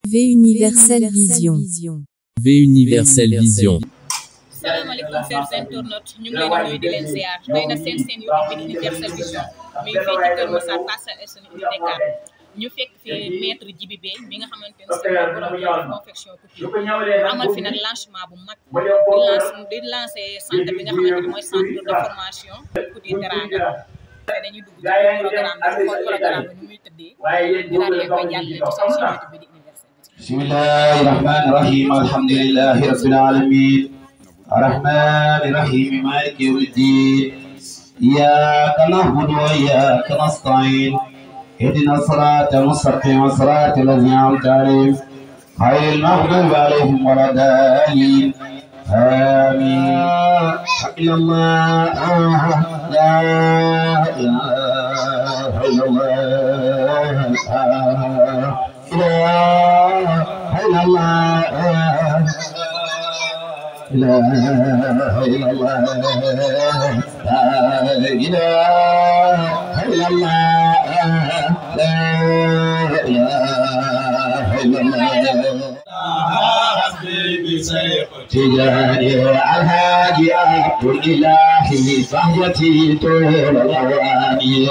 V Universel Vision. V Universel Vision. salaamaaleykum chers internautes ñu ngi leen di nuyu di leen ziar tey nag seen YouTube bi di Universel Vision mi ngi fii ci Kër Massar Parcelles Assainies unité 4 ñu fekk fi maître Djiby Beye mi nga xamante ne c'est borom confection couture amal fi nag lancement bu mag di lancé centre bi nga xamante ne mooy centre de formation Couture Teranga dañuy dugg ci programme bi xool programme bi nu muy tëddee di daal leen koy jàllale ci seen YouTube bi di Universel Vision. bismillahi rahmani rahim alhamdulillahi rabbil alamin الرحمن الرحيم مالك يوم الدين إياك نعبد وإياك نستعين اهدنا الصراط المستقيم صراط الذين أنعمت عليهم غير المغضوب عليهم ولا الضالين آمين حي الله لا إله إلا الله لا إله إلا الله لا إله إلا الله لا إله إلا الله لا إله إلا الله تجاري الهادي عبد الإله صحبتي طول الأواني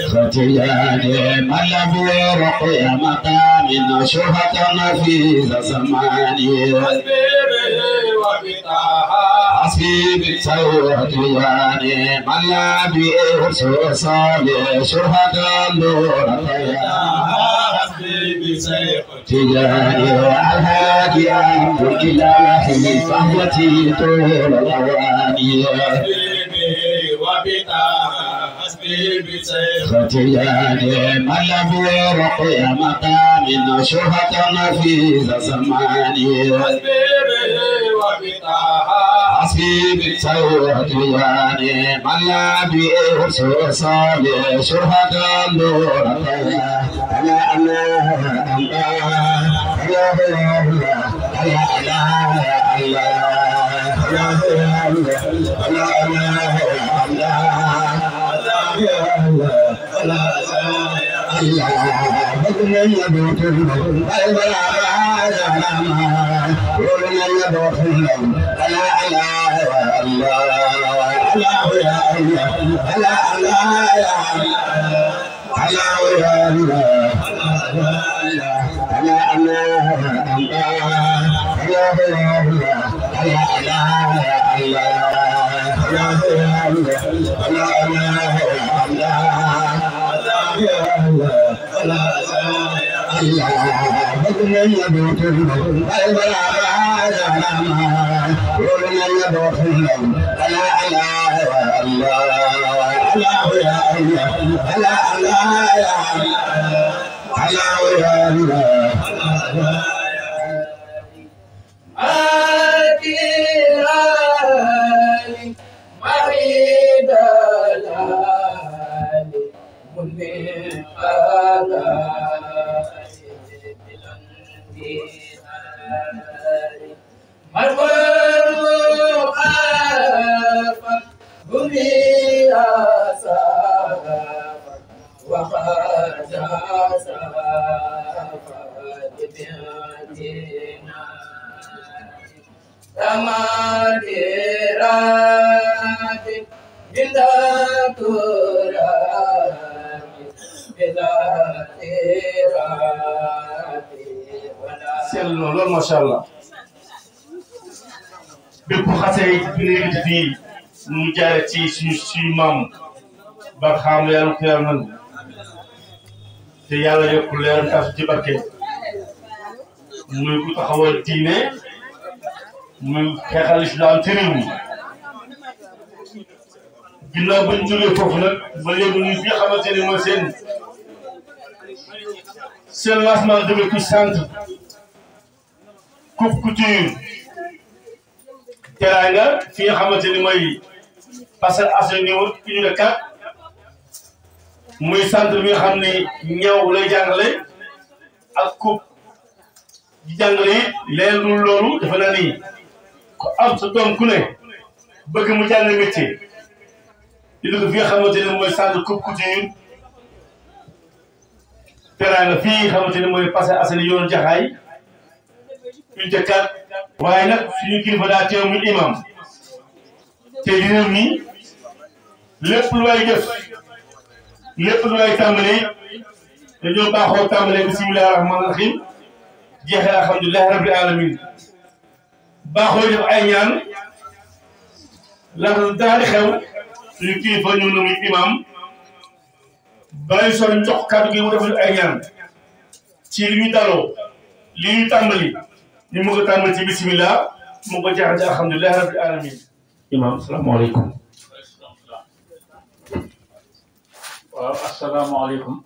ختياني من لم يرق يا مقام شهة نفيس زماني حسبي بالسوء يعني من لم يرسل صالح شهة نور تجاني الهادي عبد الإله صحبتي طول الأواني ختياني من لم يرق يا مقام شهة نفيس زماني حسبي بالسوء يعني من لم يرسل صالح شهة نور loolu macha allah bépp xase yi bi nekk fii mu jaare ci suñu maam ba xam yàlla ko yàlla nangu te yàlla yokk leer tas ci barke muy ku taxawal diine muy xeexal islam ci réew mi ginnaaw bañ jógee foofu nag ba léegi ñu fi xamante ne mooy seen lancement jóge ci centre Couture Teranga fi nga xamante ni mooy Parcelles Assainies unité 4 muy centre bi nga xam ne ñëw lay jàngale ak coupe di jàngale it leen loolu dafa naa ni ku am sa doom ku ne bëgg mu jàng métier di ko fi nga xamante ne mooy centre coupe couture teraanga fii xamante ne mooy passé asali yoonu Jaxaay unité 4 waaye nag suñu kilifa daa teew muy imam te dina ni lépp lu way def lépp lu way tàmbalee dañoo baaxoo tàmbalee bismillahi rahmaani rahim jeexee alhamdulillahi rabbil alamin baaxoo def ay ñaan la daal di xew suñu kilifa ñëw na muy imam bàyyi son jox kàddu gi mu def ay ñaan ci li ñu daloo li ñu tàmbali ñu mu ko tàmbali ci bismillah mu ko jeexal ci alhamdulillahi rabbil alamin imam salaamaaleykum. waaw asalaamaaleykum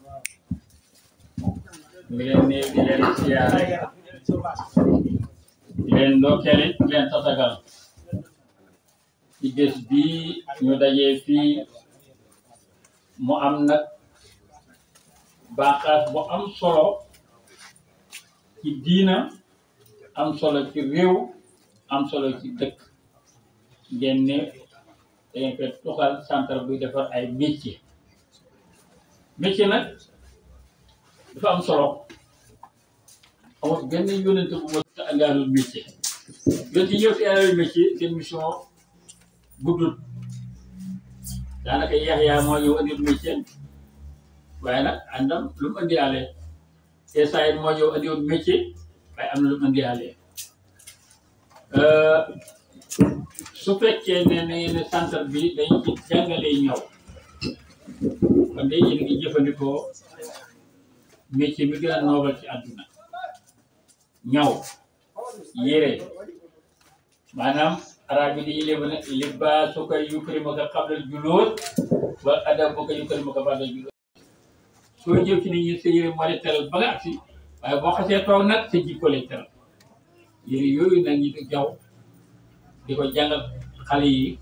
mi leen ne di leen siyaare di leen ndokkeel di leen tatagal ci bés bii ñu dajee fii mu am nag bànqaas bu am solo ci diina am solo ci réew am solo ci dëkk ngeen ne dañ ko tuxal centre buy defar ay métier nag dafa am solo amul benn yónnente bu ma engagé métier yónnente ñëw fi engagé métier seen mission guddul daanaka Yaxya moo ñëw andi métier waaye nag àndam lu mu indiwaale te saa yi moo ñëw andiwoon métier waaye am na lu mu indiwaale su fekkee ne centre bi dañ ci jàngalee ñaw kon de yéen ngi jëfandikoo métier bi gën a noobal ci àdduna ñaw yére maanaam arab yi dañuy léegi ne libbaasuka yukrimuka qabla al-juluud wa adabuka yukrimuka ba'da al-juluud soo jëf ci nit ñi sa yére moo lay teral ba nga agsi waaye boo xasee toog nag sa jikko lay teral yére yooyu nag ñi di jaw di ko jàngal xale yi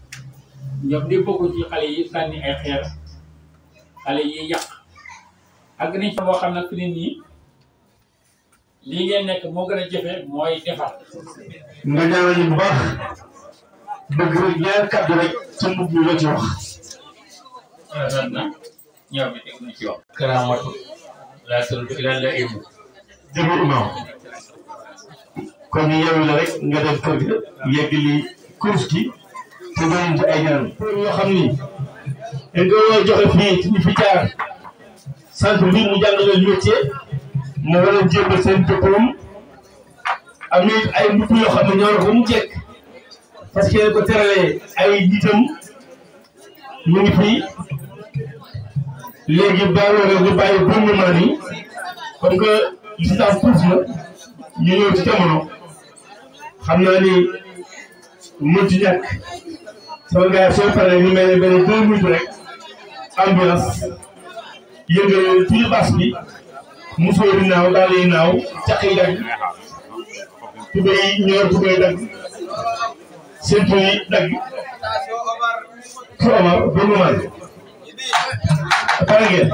ñoom di bokk ci xale yi sànni ay xeer xale yi yàq ak nañ fa boo xam ne fi ne nii lii ngeen nekk moo gën a jafe mooy defar. nga ñaanal ñu bu baax bëgg rek ñaar kàddu rek sa mbubb mi la ci wax. rafet na ñëw bi teg na ci wax. karaamatu laa turdu ilaa laa'im. jërëjëf imam kon ñu yeewu la rek nga def kër ga yegg li course gi te doon ci ay ñaan yoo xam ni dañ ko joxe fii ci ñu fi jaar centre bi mu jàngale métier mu war a jébbal seen diplôme am ay mbubb yoo xam ne ñoo ko mu jekk parce que ko teralee ay nitam ñu ngi fii léegi baaloo rek ñu bàyyi gouvernement yi comme que distance pousse na ñu ñëw ci jamono xam naa ni mënti ñàkk sama gars soo paree ñu mel ne benn 2 minutes rek ambiance yëngal tuuti bas bi musóor yi naaw daal yi naaw caq yi dagg tubéy ñor tubéy dagg séntu yi dagg fu Omar ba mu mën pare ngeen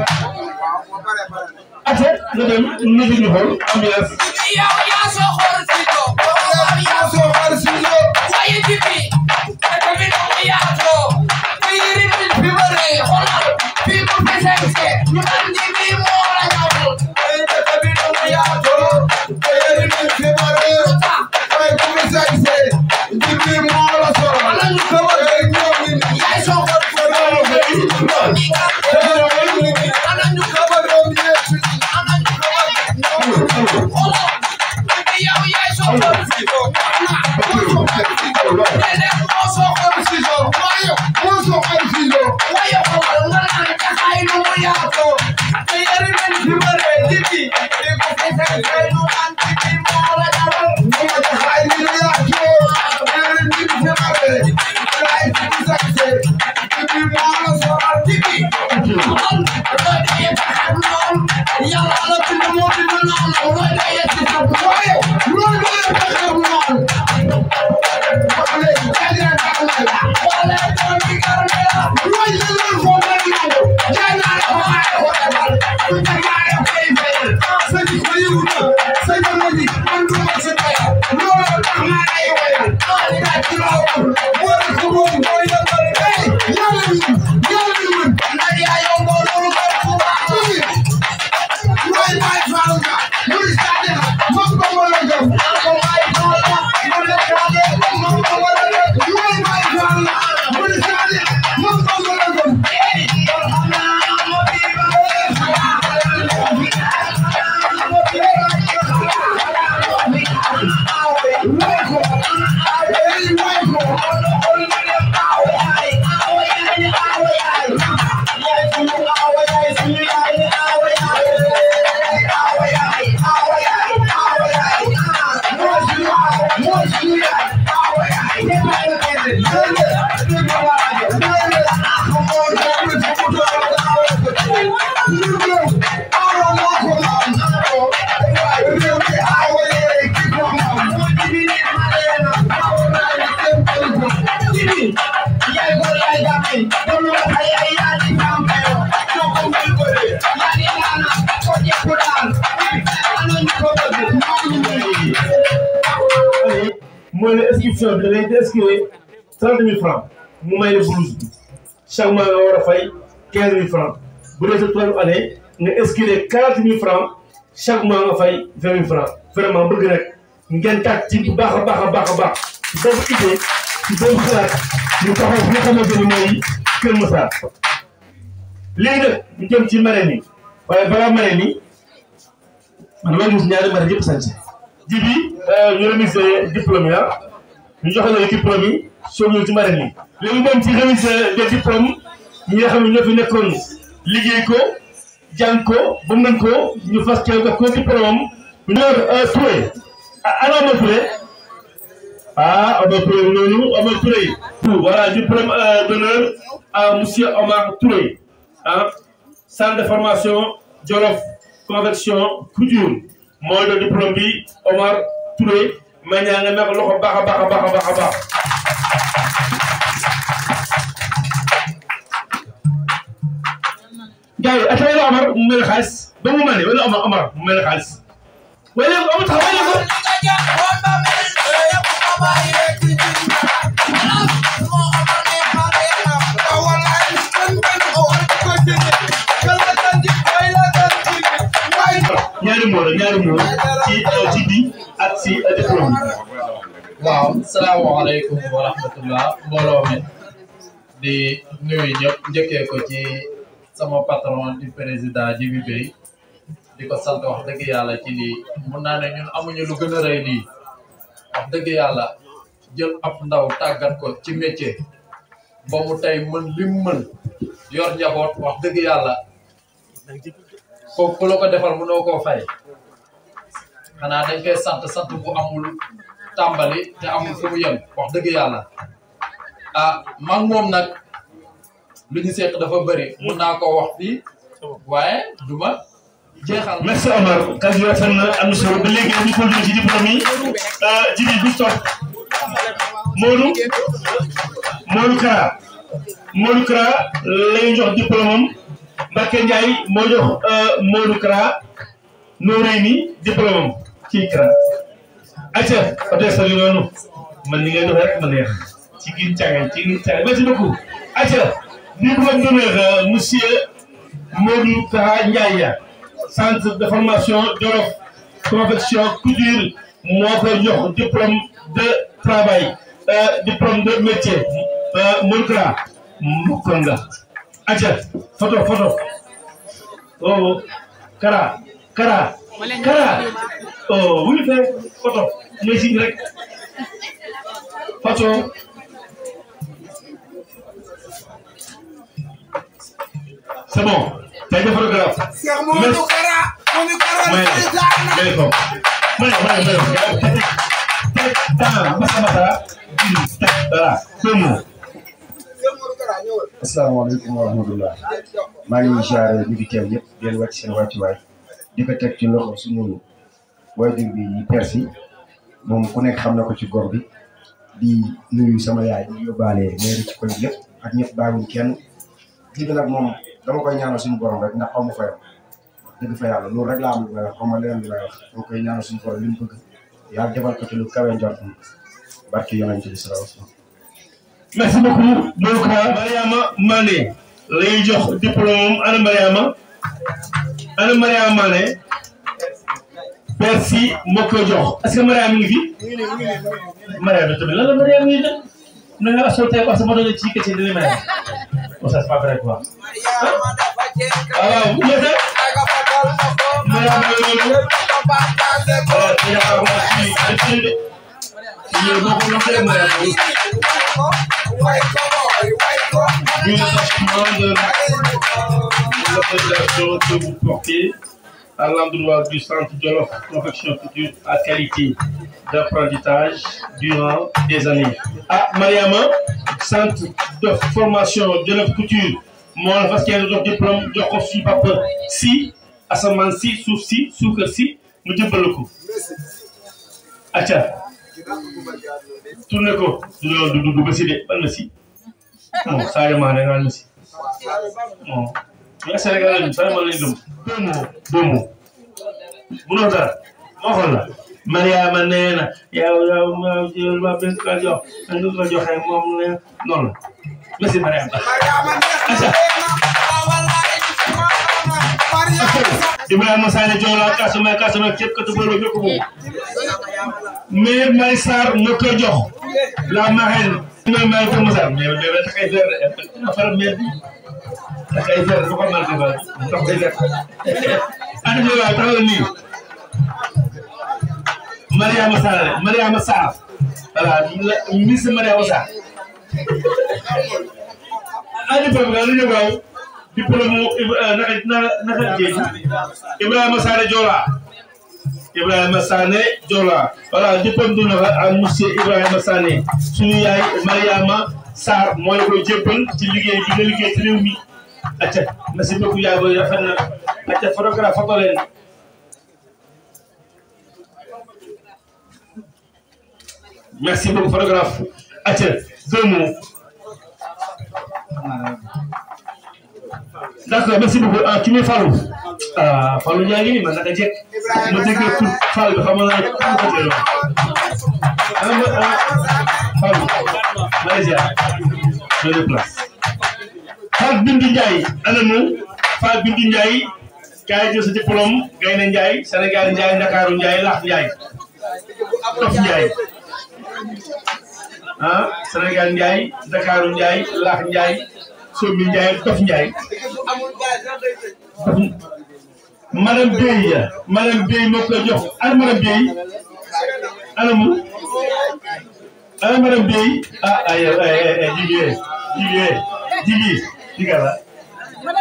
ate na dem nit ñi xool ambiance Hold on. mooy ne inscription bi da ngay inscrire 30 000 francs mu may la blouse bi chaque mois nga war a fay 15 000 francs bu dee sa 3e année nga inscrire 40 000 francs chaque mois nga fay 20 000 francs vraiment bëgg rek ngeen tàgg ci bu baax a baax a baax a baax ci boobu idée ci boobu xalaat ñu taxaw fi nga xamante ni mooy Kër Massar léegi nag ñu jëm ci marraine yi waaye balaa marraine yi man damay gis ñaari marraine yëpp sant ji bi ñu remise diplôme ya ñu joxe la diplôme yi soog ñu ci marraine yi léegi moom ci remise des diplômes ñi nga xam ne ñoo fi nekkoon liggéey ko jàng ko ba mën ko ñu fas kee def ko diplôme am ñu Touré ana Omar Touré Omar Touré noonu Omar Touré voilà diplôme d'honneur à monsieur Omar Touré centre de formation Jolof confection couture mooy doon diplôme bi Omar Touré may ñaan nga nekk loxo baax a baax a baax a baax a baax gars yi atay la Omar mu mel xaalis ba mu mane wala Omar mu mel xaalis wala Omar taxawal ko ñaari moo ci bi ak ci diplôme waaw salaamaaleykum wa rahmatullah mbooloo mi di nuyu ñëpp njëkkee ko ci sama patron di président Djibi Bey di ko sant wax dëgg yàlla ci lii mun naa ne ñun amuñu lu gën a rëy lii wax dëgg yàlla jël ab ndaw tàggat ko ci métier ba mu tey mën lim mën yor njaboot wax dëgg yàlla ku la ko defal mënoo koo fay xanaa dañ koy sant bu amul tàmbali te amul fu mu yem wax dëgg yàlla mag moom nag lu ñu seq dafa bëri mun naa koo wax fii waaye duma jeexal. merci Omar kàddu yi rafet na am na solo ba léegi ñu continué ci diplôme yi Djibi bu stop Modou Kara lay jox diplôme am Mbacke Ndiaye moo jox Modou Kara Noreyni diplôme am ci Kara ayca peut-être que noonu man li ngay dox rek ma neex ci biir càngay merci beaucoup ayca ni ko donner monsieur Modou Kara Ndiaye centre de formation Jolof confection couture moo koy jox diplôme de travail diplôme de métier Modou Kara mokkoon nga ayca photo oh Kara oh wuñu fee photo ngay signé rek photo c'est bon tey de photographe asalaamaaleykum wa rahmatullah maa ngi ziare ñu fi teew ñëpp di leen wàcc seen wàccuwaay di ko teg ci loxo suñu waajur bi Persi moom ku nekk xam na ko ci gox bi di nuyu sama yaay ñu yóbbaale maire ci koñ yëpp ak ñëpp bàyyiwuñ kenn lii nag moom dama koy ñaanal suñu borom rek ndax xaw ma fayam dëgg fa yàlla loolu rek laa am lu may wax xaw ma leneen lu may wax dama koy ñaanal suñu borom li mu bëgg yàlla defal ko ci lu kawe njortam barke yonent bi sallallahu alayhi wa sallam. merci beaucoup Modou Kara Mariama Mané lay jox diplôme ana Mariama Mané Persi moo koy jox est-ce que Mariama mi ngi fi Mariama tamit lan la Mariama ngi def na nga assolté parce que ma doon ci kese dina Mariama bon ça c'est pas vrai quoi waaw bu ñu def Mariama que vous portez à l'endroit du centre Jolof confection couture à qualité d'apprentissage durant des années. Mariama centre de formation Jolof couture moo la fas yéene jox diplôme jox ko suñu papa si asamaan si suuf si suukar si mu jëbbal ko. acca tourné ko du ba si de ban na si bon Sadio Mané naan na si bon nga Sénégal lañu Sadio Mané lañu gëm deux mots munoo dara moo xool la Mariama nee na yow ma benn ko jox ñu ko joxe moom ne noonu merci Mariama Ibrahima Sane Joola kasuma képp ko tubalo ko moom mais May Sarr na ko jox la marraine may ko Moussa mais takay ver affaire mais takay ver ko mal defal tax day def ana Joola taxal ni Mariama Sarr voilà Miss Mariama Sarr ani ko nga ñu gaw diplôme naka jeeji Ibrahima Sane Joola voilà diplôme du naka ak monsieur Ibrahima Sane suñu yaay Mariama Sarr mooy ko jébbal ci liggéey bi nga liggéey ci réew mi acca merci beaucoup yaay boy rafet na acca photographe photo leen merci beaucoup photographe acca deux mots d'accord merci beaucoup ah ki muy Fallou Fallou ñaa ngi ni man naka jekk ma déggee tur Fall bi xam naa ko jël Fallou Malaysia je déplace Fall Bindu Ndiaye anamu Fall Bindu Ndiaye kaay jël sa diplôme Gaynde Ndiaye Sénégal Ndiaye Ndakaaru Ndiaye Lax Ndiaye Dof Ndiaye Sénégal Ndiaye Ndakaaru Ndiaye Lax Ndiaye Sombi Ndiaye Dof Ndiaye madame Bey moo koy jox ana madame Bey anamu ana madame Bey jibi digala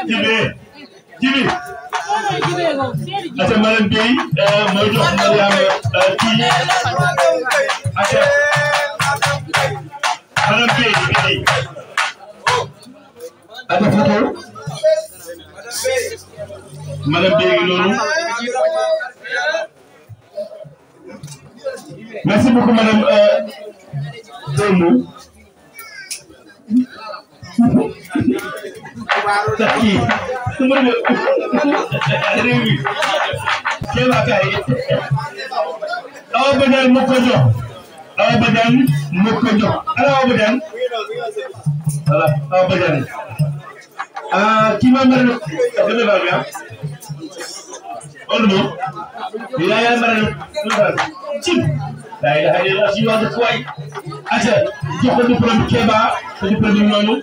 jibi ata madame Bey moo jox Mariama kii ata madame Bey ata photo madame Bey noonu merci beaucoup madame Domo taki rewi kela kay aw badan mo ko jox ala aw badan voilà aw badan qui m'a marre de va bien on il a marre chip la ilaha illallah si wa de koy acha jox ko diplôme Keba ko diplôme noonu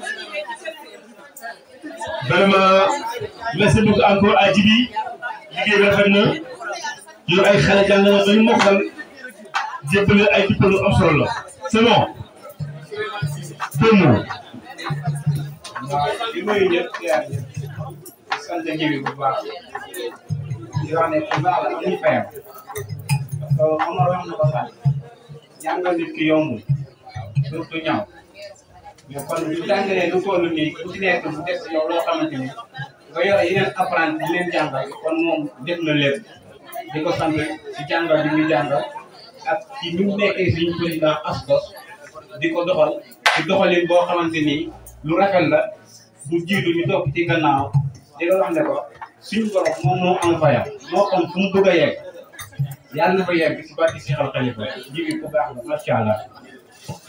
vraiment merci beaucoup encore à Djibi liggéey rafet na yor ay xale jàng na ba ñu mokkal jébbale ay diplôme am solo la c'est bon deux mots di nuyu ñëpp yaa ngi sant Djibi bu baax di wax ne ku baax la amuñu fayam parce que Omar wax na ko sax jàngal nit ki yombul surtout ñaaw mais kon bu jàngalee lu toll nii ku ci nekk bu def yow loo xamante ni nga yore yeneen apprenti di leen jàngal kon moom def na lépp di ko sant ci jàngal bi muy jàngal ak ci ni mu nekkee suñu président ASCOS di ko doxal ci doxalin boo xamante ni lu rafet la bu jiitu ñu topp ci gannaaw di la wax ne ko suñu borom moom moo am fayam moo xam fu mu bëgg a yegg yàlla na fa yegg ci barki si xel Xalifa Djibi ku baax la macha allah.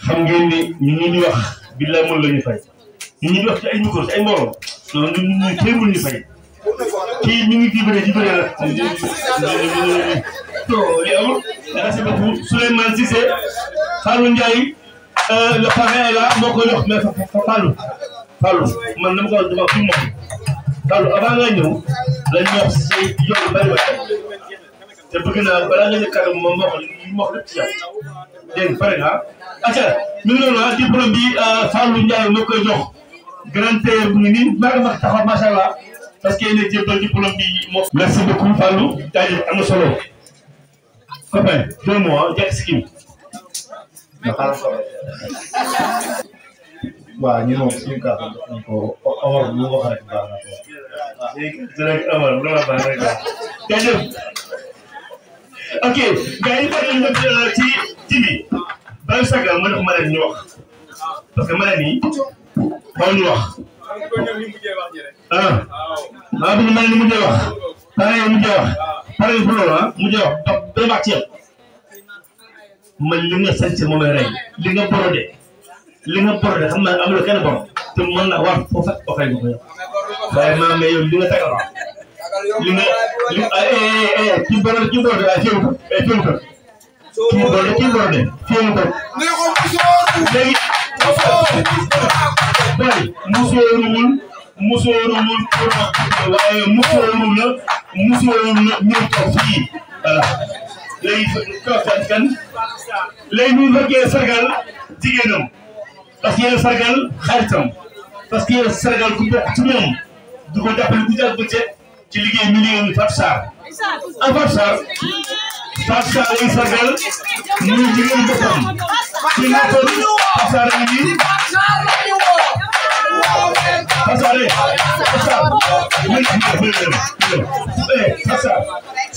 xam ngeen ni ñu di wax billaay mën la ñu fay ñu di wax ci ay micro ci ay mbooloo non ñu tey mën ñu fay kii ñu ngi jibare la to li amul merci beaucoup Souleymane Cissé Fallou Ndiaye le parrain là moo ko jox mais Fallou man dama ko dama fi moom Fallou avant nga ñëw lañ wax ci yow bari wa te bëgg naa balaa nga ñëkkat moom moo wax lépp ci yow dégg pare nga acca mi ngi noonu diplôme bi Fallou Ndiaye moo koy jox grand tailleur bu ngi nii maa ngi taxaw macha allah parce que yéen a jébbal diplôme bi moo. merci beaucoup Fallou jaajëf am na solo copain 2 mois jekk si kii waaw ñu moom suñu kàddu ñu ko Omar lu wax rek baax na ko léegi Omar lu la baax rek jaajëf ok gars yi bëri nañu ci Djibi bala sagal ma ne ko ma leen ñu wax parce que ma leen nii xaw ñu wax maa bëgg ma leen mujjee wax pare mujjee wax pare pour loolu mujjee wax donc day baax ci yow man li nga sant moom lay rey li nga borodé xam naa amul kenn bon te mën na war foo fekk ko fay nga ko yow waaye maa mais yow li nga tagal li nga kii borodé ay féewu ko kii borodé féewu ko léegi boy musóoruwul waaye musóoru la ñëw toog fii voilà léegi kan léegi ñu bëggee sargal jigéenam parce que yéen sargal xaritam parce que yéen sargal ku bokk ci moom du ko jàppale ku jàpp bëccëg ci liggéey mi liggéey Fatou Sarr Fatou Sarr lay sargal muy jigéen boppam ci nga ko Fatou Sarr a ngi nii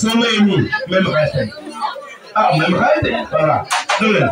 soo mayee nii may ma xaalis tey may ma xaalis de voilà dégg leen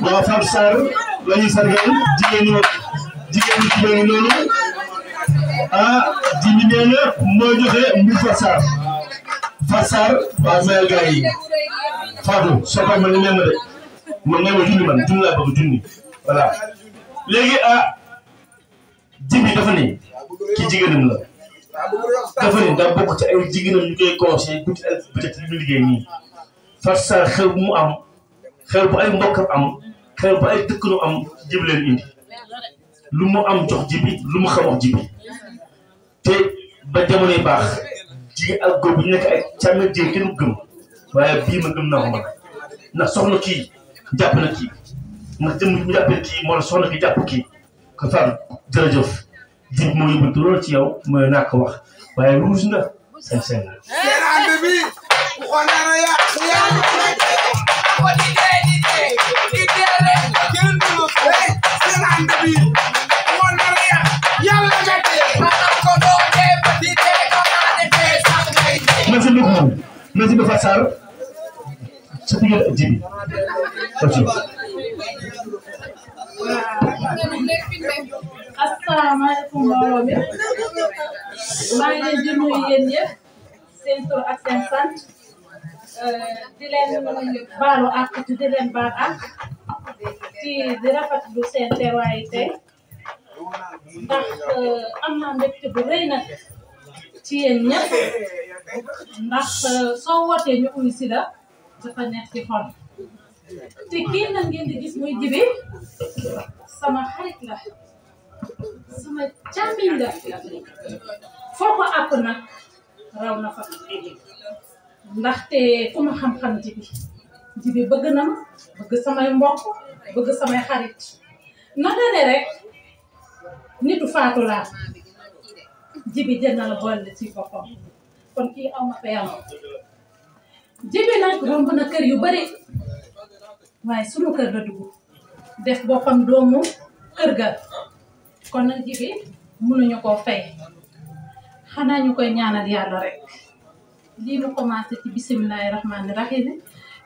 waaw Fatou Sarr la ñuy sargal jigéen ñi loolu ji bi nee na moo joxe mbir Fatou Sarr waaw mayal gars yi Fatou soppal ma ni même de man ngay ma junni laa bëgg junni voilà léegi ji bi dafa ni ki jigéenam la dafa ni daa bokk ci ay jigéenam ñu koy conseillé guddi ak bëccëg li mu liggéey nii Fatou Sarr xew bu mu am xew bu ay mbokkam am xew bu ay dëkkanu am jibi leen indi lu mu am jox jibi lu mu xam wax jibi te ba jamonoy baax jigéen ak góor bu ñu nekk ay càmm jigéen kenn gëm waaye bii ma gëm naa ko man ndax soxna kii jàpp na kii ndax jëm mu jàppee kii moo la soxna ki jàpp kii ko Fatou jërëjëf jibi moo yóbbu loolu ci yow mooy naa ko wax waaye ruus nga sañ la merci beaucoup merci beaucoup Fatou Sarr sa diggante ak jibi asalaamaaleykum mbooloo mi maa ngi leen di nuyu yéen ñëpp seen tur ak seen sant di leen baalu àq di leen baal àq di rafetlu seen teewaay tey ndax am naa mbégte bu rëy nag ci yéen ñëpp ndax soo wootee ñu uy si la dafa neex ci xol te kii nag ngeen di gis muy Jibi sama xarit la sama càmmiñ la foo ko àpp nag raw na fa ndaxte ku ma xam-xam Jibi bëgg na ma bëgg samay mbokk bëgg samay xarit naka ne rek nitu Fatou laa Jibi jël na la boole ci boppam kon kii aw ma fayam Jibi nag romb na kër yu bari waaye sunu kër la dugg def boppam doomu kër ga kon nag Jibi mënuñu koo fay xanaa ñu koy ñaanal yàlla rek lii mu commencé ci bisimilahi rahmaani rahim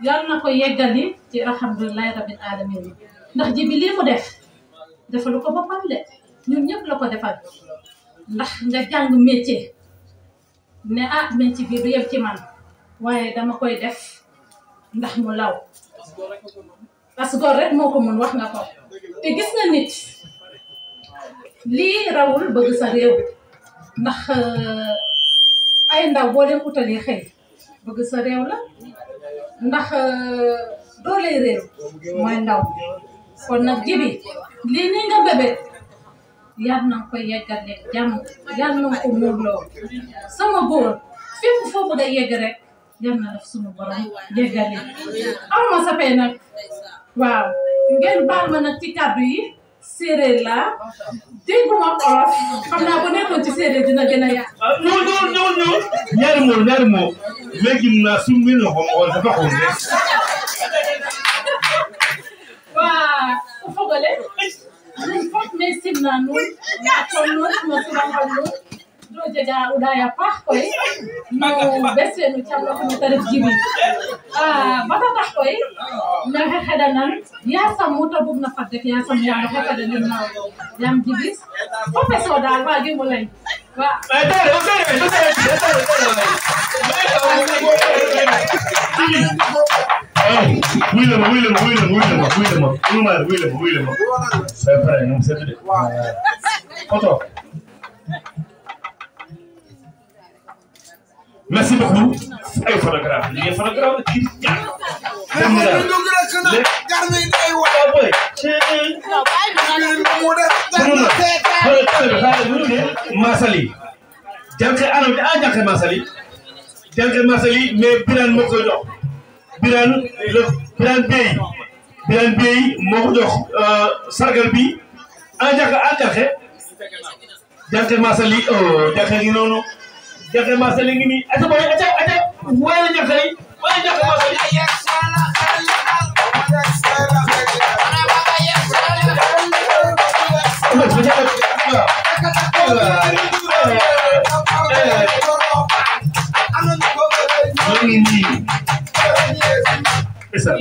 yàlla na ko yeggali ci alhamdulilahi rabbil alamin ndax Jibi lii mu def defalu ko boppam de ñun ñëpp la ko defal ndax nga jàng métier ne métier bi du yem ci man waaye dama koy def ndax mu law parce que góor rek moo ko mun wax nga ko te gis nga nit lii rawul bëgg sa réew ndax ay ndaw boo leen utalee xëy bëgg sa réew la ndax dooley réew mooy ndaw kon nag Djiby lii nii nga bébé yar na ko yeggale jàmm yar na ko muurloo sama góor fépp foofu day yegg rek yar na def sunu borom yeggale am ma sa fee nag waaw ngeen baal ma nag ci kàddu yi séeréer la dégguma olof xam naa bu nekkoon ci séeréer dina gën a yàq. non ñaari moo léegi naa su mel ne xool dafa xool ne. waa o fogole nun fop me simna nuun kon nuun no simangal nuun do jega udaya paax koy no bes fe nu calloxnu te ref Djiby bata tax koy maxey xeɗanan yasam mu ta bugna fad rek yasam yaam oxe xeɗanin na yaam Djiby fopes o daal waagimo lay wa merci beaucoup ay photographe li ngeen photographe ci Massaly janke ano a janke Massaly mais Birane moo ko jox Birane Bey moo ko jox sargal bi a janke Massaly janke ngi noonu janke Massaly ngi nii ata boy ata wala janke Massaly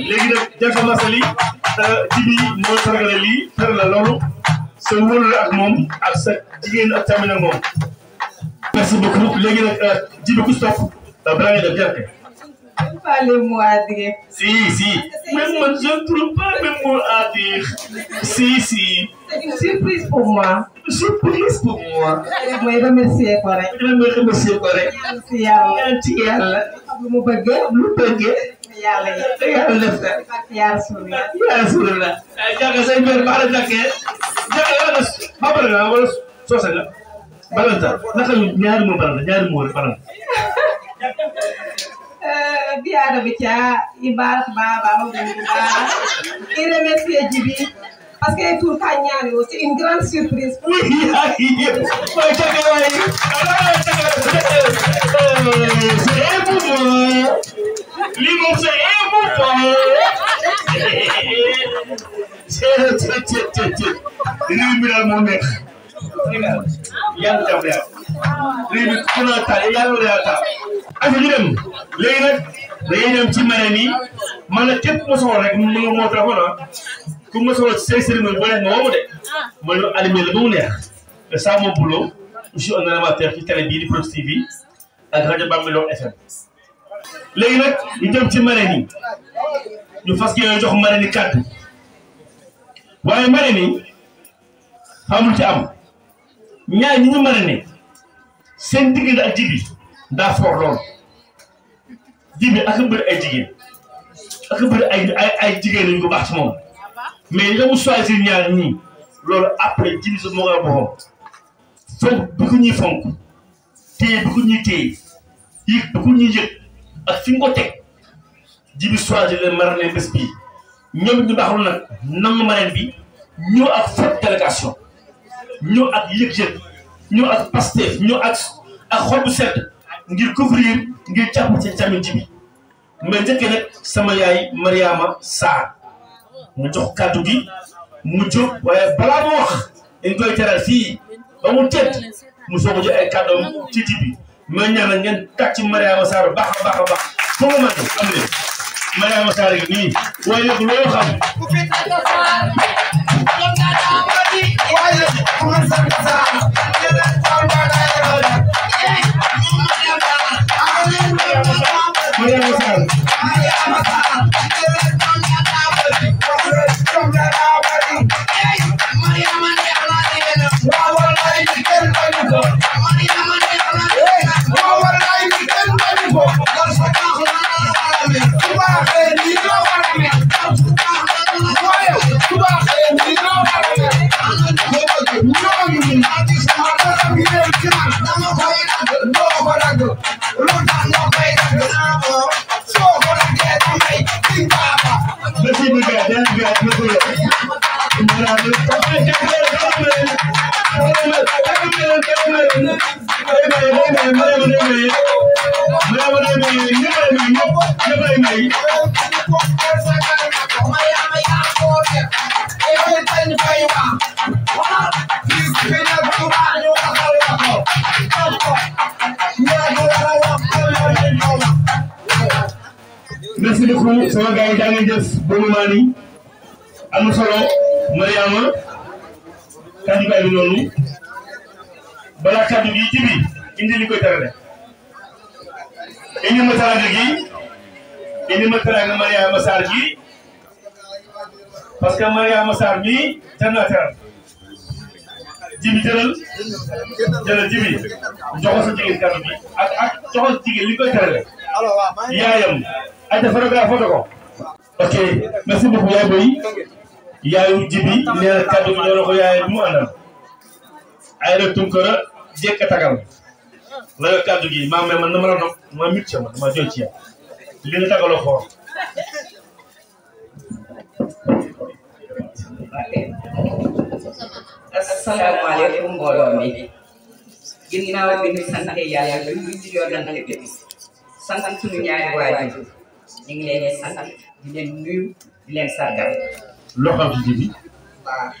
léegi nag janke Massaly Djiby moo sargale lii tere la loolu sa wóolu ak moom ak sa jigéen ak tamit ak moom merci beaucoup léegi nag Djiby ku stop balaa ngay def janke pas les mots à dire. Si. Même moi, je ne trouve pas les mots à dire. Si. C'est une surprise pour moi. Surprise pour moi. Je vais remercier correct. Merci Yàlla. Lu bëgg. Yàlla def na. Ya Rasulullah. Jaga say mbir baax na jakkee. Jaga ba pare nga wala soose nga. Balanta naka ñaari moo balanta. Biara Bicha, Ibarat Baba, et remercier Djiby parce que tout c'est une grande surprise. Oui, léegi nag dañuy dem ci marraine yi man nag képp ma soxla rek moo téléphone ku ma soxla ci say cérémonie boo neex nga woo ma de ma ñu animé la ba mu neex te ça mon boulot je suis un animateur ci télé bii di Proxi TV ak rajo Bambilor FM léegi nag ñu dem ci marraine yi ñu fas yéene jox marraine yi kàddu waaye marraine yi xamul ci am ñaar ñi ñu marraine seen diggante ak Djiby daa fort lool Djiby ak bëri ay jigéen ay jigéen lañu ko baax ci moom mais la mu choisir ñaar ñii loolu après Djiby sa moo koy boppam fonk bi ko ñuy fonk téye bi ko ñuy téye yëg bi ko ñuy yëg ak fi nga ko teg Djiby choisir leen marraine bés bii ñoom ñu baaxul nag nangu marraine bi ñëw ak forte délégation ñëw ak yëg-yëg ñëw ak Pastef ñëw ak xol bu sedd ngir couvrir ngir jàpp ci tamit Djiby mais njëkkee nag sama yaay Mariama Sarr mu jox kàddu gi mu jóg waaye balaa mu wax dañ koy teral fii ba mu tedd mu soog a jël ay kàddoom ci Djiby mais ñaanal ngeen tàcc Mariama Sarr baax a baax foo mu mën am leen Mariama Sarr gi nii waaye nag loo xam Merci beaucoup sama gars yi jaa ngeen jëf boobu maa ni am na solo Mariama kaddu gaay bi noonu balaa kaddu gi jibi indi li koy terale indi ma teraanga gi indi ma teraanga Mariama Sarr gi parce que Mariama Sarr mi jar naa teral jibi jëlal jibi joxo sa jigéen kaddu gi ak joxo sa jigéen li koy terale yaayam ay photographe photo ko ok merci beaucoup yaay boy yaayu jibi nee na kaddu gi ñoo ko yaay mu àndal ay la tunkara jekk tagal la yo kaddu gi ma man na ma la dog ma mit ci ma joy ci li nga tagaloo xool asalaamaaleykum mbooloo mi ginnaaw bi ñu sant yàlla ba ñu ci yoonante bi sant suñu ñaari waajur ñu ngi leen di sant di leen nuyu di leen sargal. loo xam ci jibi baax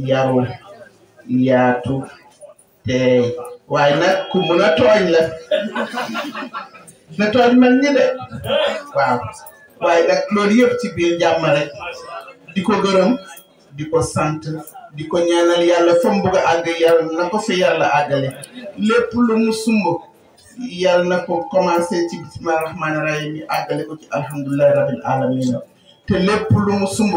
yaru yaatu teey waaye nag ku mun a tooñ la na tooñ man ñi de waaw waaye nag loolu yëpp ci biir jàmm rek di ko gërëm di ko sant di ko ñaanal yàlla fa mu bëgg a àgg yàlla na ko fi yàlla àggale lépp lu mu sumb yàlla na ko commencé ci bismillahi rahmaani rahim yi àggale ko ci alhamdulillahi rabbil alamin te lépp lu mu sumb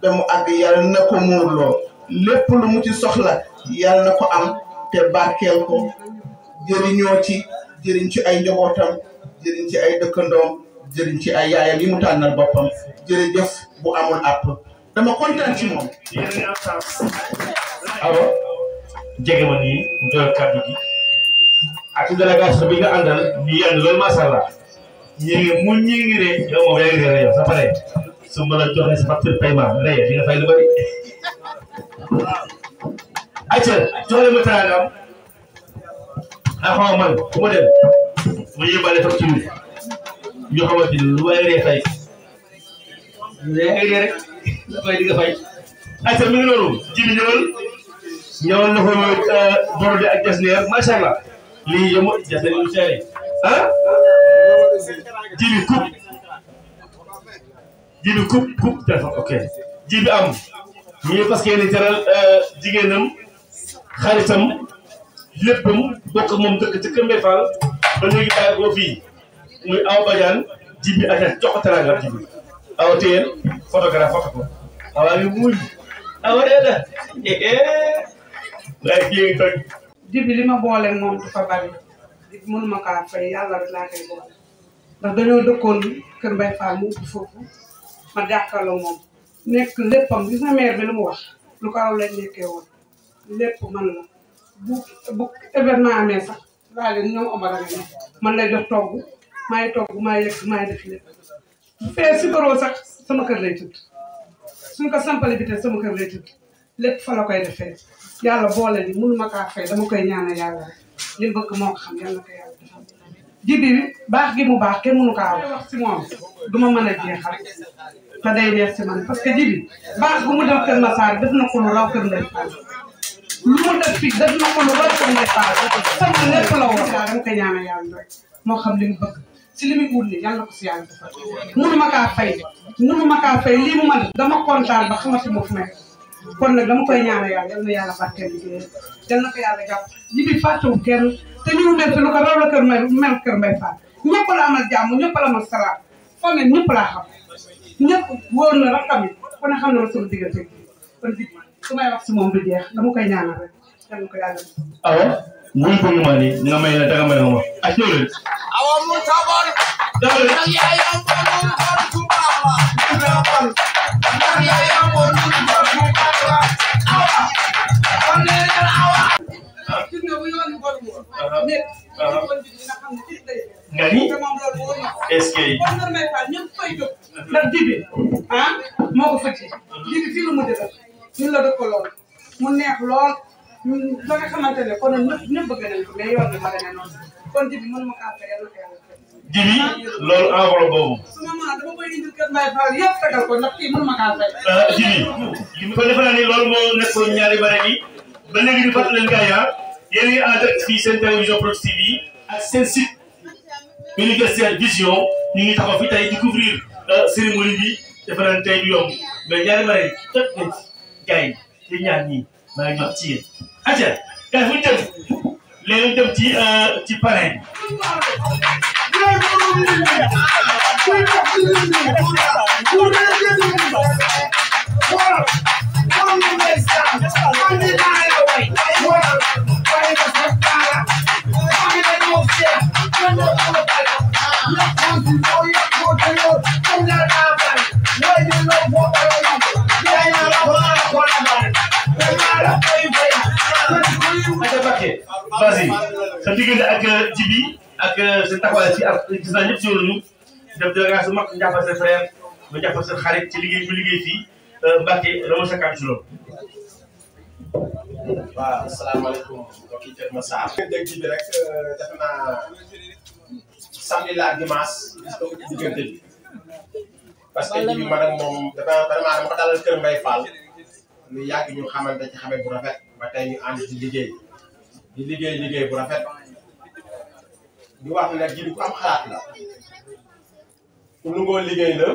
ba mu àgg yàlla na ko muurloo lépp lu mu ci soxla yàlla na ko am te barkeel ko jëriñoo ci jëriñ ci ay njabootam jëriñ ci ay dëkkandoom jëriñ ci ay yaayam yi mu tànnal boppam jërëjëf bu amul àpp dama kontaan ci moom. awa jege ma nii mu doon kàddu gi ak délégation bi nga àndal ñu yàgg loolu macha allah ñu ngi ree yow moom yaa ngi ree yow sa pare su ma la joxee sa facture paiement ree di nga fay lu bari. ayca joxe ma teraangam ah xaw man ku ma dem mu yóbbaale facture bi ñu xamante ni lu waay ree fay yaa ngi ree rek la fay di nga fay. ayca mi ngi noonu jibi ñëwal na ko borode ak jasneer macha allah lii yëngu jasneer yu seere ah jibi coupe téléphone ok jibi am ñu parce que yéen teral jigéenam xaritam léppam bokk moom dëkk ci Kër Mbaye Fall ba léegi bàyyi ko fii muy Awa Badiane jibi ak jox ko teraanga jibi awa téyel photographe photo ko awa ngi muñ awa reeda waaye kii ngi toj jibi li ma boole moom dafa bari jibi mënuma kaa fay yàlla rek laa koy boole ndax dañoo dëkkoon Kër Mbaye Fall mu ubbi foofu ma jàkkaarloo moom nekk léppam gis na maire bi lu mu wax lu ko raw lañ nekkee woon lépp man la bu événement amee sax laa leen ñoom Omar ak man lay jox togg maay togg maay yegg maay def lépp bu fee sikaroo sax sama kër lay tëdd suñ ko sampale bi te sama kër lay tëdd lépp fa la koy defee yàlla boole ni mënuma kaa fay dama koy ñaanal yàlla rek li mu bëgg moo ko xam yàlla ko yàlla defal jibi baax gi mu baax kenn mënu kaa wax si moom duma mën a jeexal te day neex si man parce que jibi baax gu mu def Kër Massar def na ko lu raw Kër Mbaye Fall lu mu def fii def na ko lu raw Kër Mbaye Fall sama lépp la woon dama koy ñaanal yàlla rek moo xam li mu bëgg si li muy wut ni yàlla ko si yàlla defal mënuma kaa fay lii mu man dama kontaan ba xamati moo fi nekk kon nag dama koy ñaanal yàlla yal na yàlla barkeel liggéeyam yal na ko yàlla jàpp jibi fàttewul kenn te ñu mel fi lu ko raw la Kër Mbaye Fall ñëpp la amal jàmm ñëpp la amal salaam kon nag ñëpp laa xam ñëpp wóor na rakkam yi kon xam na ma sama diggante kon jibi su may wax si moom du jeex dama koy ñaanal rek yal na ko yàlla def. awa muy ko ñu ma ni nga may la danga may ma ak ñëw leen awa mu tabon dama ndax yaayam ko mu xol ku baax la ndax yaayam ko mu xol ku baax la awa kon nee na awa gis nga bu yoon bor mo nit nga ni est-ce que ñëpp fay jóg ndax jibi ah moo ko fëcc jibi fii lu mu def ñun la dëkk lool mu neex lool ba nga xamante ne kon ñëpp bëgg nañ ko mais yoon bi ma demee noonu kon jibi mënuma kaa fay yàlla ko yàlla fay. jibi loolu enveloppe boobu. suma maman dama koy indil kër Mbaye Fall yëpp tegal ko ndax kii mënuma kaa fay. jibi kon defe naa ni loolu moo nekkoon ñaari bare yi ba léegi ñu fàttali leen gars yi yéen a ngi en direct fii seen télévision Proxi TV ak seen site Universel Vision ñu ngi taxaw fi tey découvrir cérémonie bi defe naa ni tey du yomb mais ñaari bare yi toj nañ ci gars yi te ñaar ñii maa ngi ñor ci yéen. atiwaat gars yi fu ñu jëm léegi ñu dem ci parrain bi. Vas-y sa diggante ak jibi ak seen taxawaay ci ak gis naa ñëpp si woon ñu def délégation mag jàppal seen frère ba jàppal seen xarit ci liggéey bu liggéey fii Mbacke dama sa kàddu ci loolu. waaw asalaamaaleykum mbokki Kër Massar. dégg ji bi rek defe naa samedi la dimanche gis nga diggante bi parce que ji bi man ak moom dama ko dalal Kër Mbaye Fall lu yàgg ñu xamante ci xame bu rafet ba tey ñu ànd ci liggéey liggéey bu rafet di wax ne nag ji bi ku am xalaat la ku lu ngoo liggéey la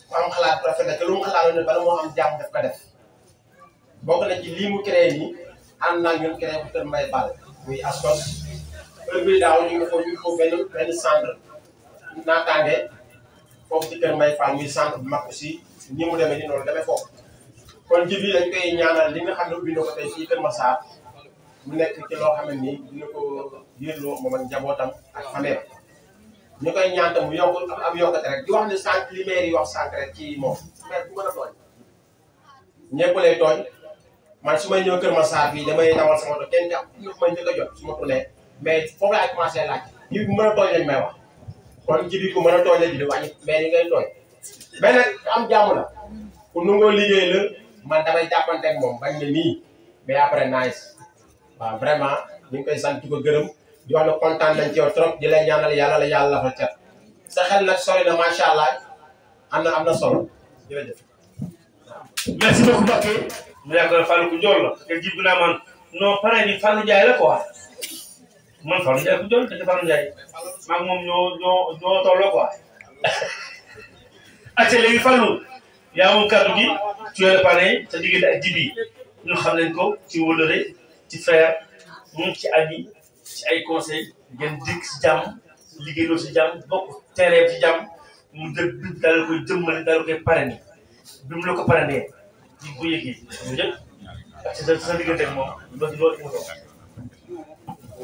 ku am xalaat bu rafet la te lu mu xalaat ne bala moo am jàmm daf ko def bokk na ci lii mu créé nii ànd naa ñun créé bu Kër Mbaye Fall muy ASCOS heure bii daaw ñu ngi ko benn centre naataange foofu ci Kër Mbaye Fall muy centre bu mag aussi ni mu demee ni noonu demee foofu kon ji bi dañ koy ñaanal li nga xam ne ubbi na ko tey fii Kër Massar mu nekk ci loo xam ne nii dina ko yéerloo moom ak njabootam ak famille ñu koy ñaan tam mu yokk am yokkate rek di wax ne sànq li maire yi wax sànq rek ci moom maire bu mën a tooñ ñëpp lay tooñ man su may ñëw Kër Massar fii damay dawal sama oto kenn jàpp ñu may njëkk a jot su ma tunnee mais foofu laay commencé laaj ji bu mën a tooñ lañ may wax kon ji bi ku mën a tooñ la ji di wàññi mais yi ngay tooñ mais nag am jàmm la ku nangoo liggéey la man damay jàppante ak moom bañ ne nii mais après nice waaw vraiment ñu ngi koy sant di ko gërëm di wax ne kontaan nañ ci yow trop di lay ñaanal yàlla la yàlla la fa cat sa xel nag sori na macha allah am na solo jërëjëf. merci beaucoup Mbacke mu yaakaar ne Fallou ku njool la te jiw bi naa man non pare ni Fallou Ndiaye la quoi man Fallou Ndiaye ku njool te Fallou Ndiaye maa ngi moom ñoo tolloo quoi. acca léegi Fallou yaa moom kàddu gi ci yore pare sa diggante ak jibi ñu xam leen ko ci wóllëre ci frère moom ci ami ci ay conseil ngeen dikk si jàmm liggéeyloo si jàmm bokk terrain ci jàmm mu jël bi daal koy jëmmale daal koy parrainé bi mu la ko parrainé di ko yëgee mu jël ak sa diggante ak moom loolu mu doon.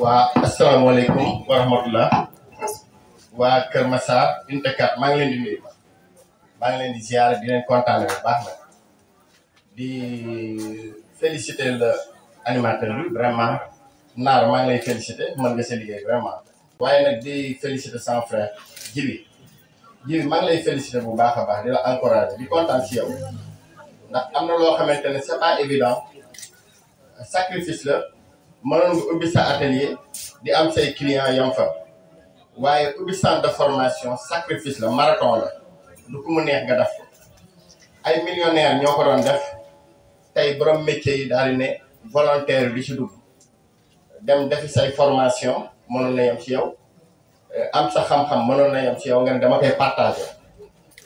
waa asalaamaaleykum wa rahmatulah waa Kër Massar unité 4 maa ngi leen di nuyu maa ngi leen di ziar di leen kontaane bu baax na di féliciter le animateur bi vraiment naar maa ngi lay féliciter mën nga sa liggéey vraiment. waaye nag di féliciter sama frère Jibi maa ngi lay féliciter bu baax a baax di la encourager di kontaan si yow ndax am na loo xamante ne c'est pas évident sacrifice la mënoon nga ubbi sa atelier di am say clients yam fa waaye ubbi centre de formation sacrifice la marathon la lu ko mu neex nga def ay millionnaires ñoo ko doon def tey borom métier yi daal di ne volontaire bi ci dugg dem defi say formation mënoon na yem ci yow am sa xam-xam mënoon na yem ci yow nga ne dama koy partager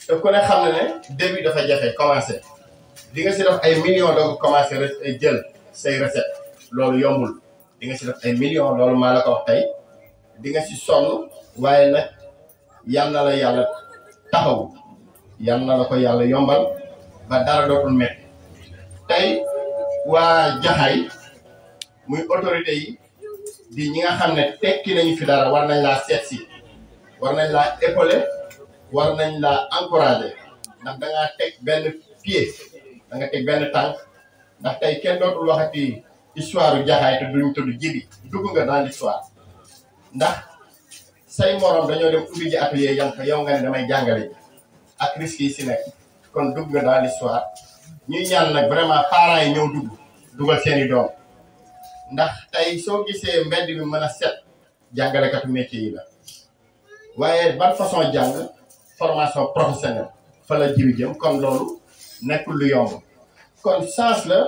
te ku ne xam ne ne début dafa jafe commencé di nga si def ay millions doog commencé jël say recette loolu yombul di nga si def ay millions loolu maa la ko wax tey di nga si sonn waaye nag yal na la yàlla taxaw yal na la ko yàlla yombal ba dara dootul métti tey waa Jaxaay muy autorité yi di ñi nga xam ne tekki nañu fi dara war nañ laa seet si war nañ laa épauler war nañ laa encourager ndax da ngaa teg benn pied da nga teg benn tànk ndax tey kenn dootul waxati histoire u Jaxaay te duñ tudd Jibi dugg nga dans l'histoire ndax say morom dañoo dem ubbi ji atelier yam fa yow nga ne damay jàngale ji ak risque yi si nekk kon dugg nga dans l'histoire ñuy ñaan nag vraiment parents yi ñëw dugal seeni doom ndax tey soo gisee mbedd bi mën a set jàngalekatu métier yi la waaye ban façon jàng formation professionnelle fa la jiw jëm kon loolu nekkul lu yomb kon chance la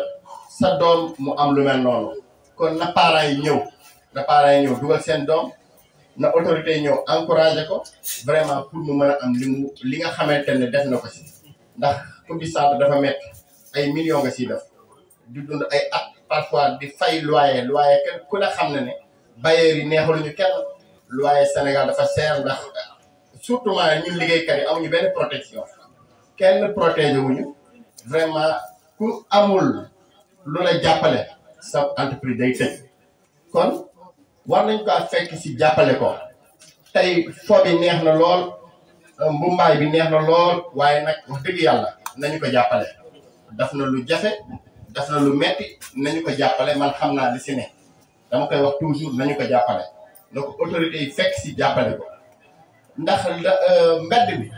sa doom mu am lu mel noonu kon na parents yi ñëw dugal seen doom na autorité yi ñëw encouragé ko vraiment pour mu mën a am li nga xamante ne def na ko si ndax ubbi centre dafa metti ay millions nga siy def di dund ay at parfois di fay loyer kenn ku ne xam ne bailleurs yi neexaluñu kenn loyer Sénégal dafa seer ndax surtout ñun liggéeykat yi amuñu benn protection kenn protégé wuñu vraiment ku amul lu la jàppale sa entreprise day tëj kon war nañ ko fekk si jàppale ko tey fo bi neex na lool mbumbaay bi neex na lool waaye nag wax dëgg yàlla nañu ko jàppale daf na lu jafe daf na lu metti nañu ko jàppale man xam naa li si ne dama koy wax toujours nañu ko jàppale donc autorités yi fekk si jàppale ko ndax mbedd bi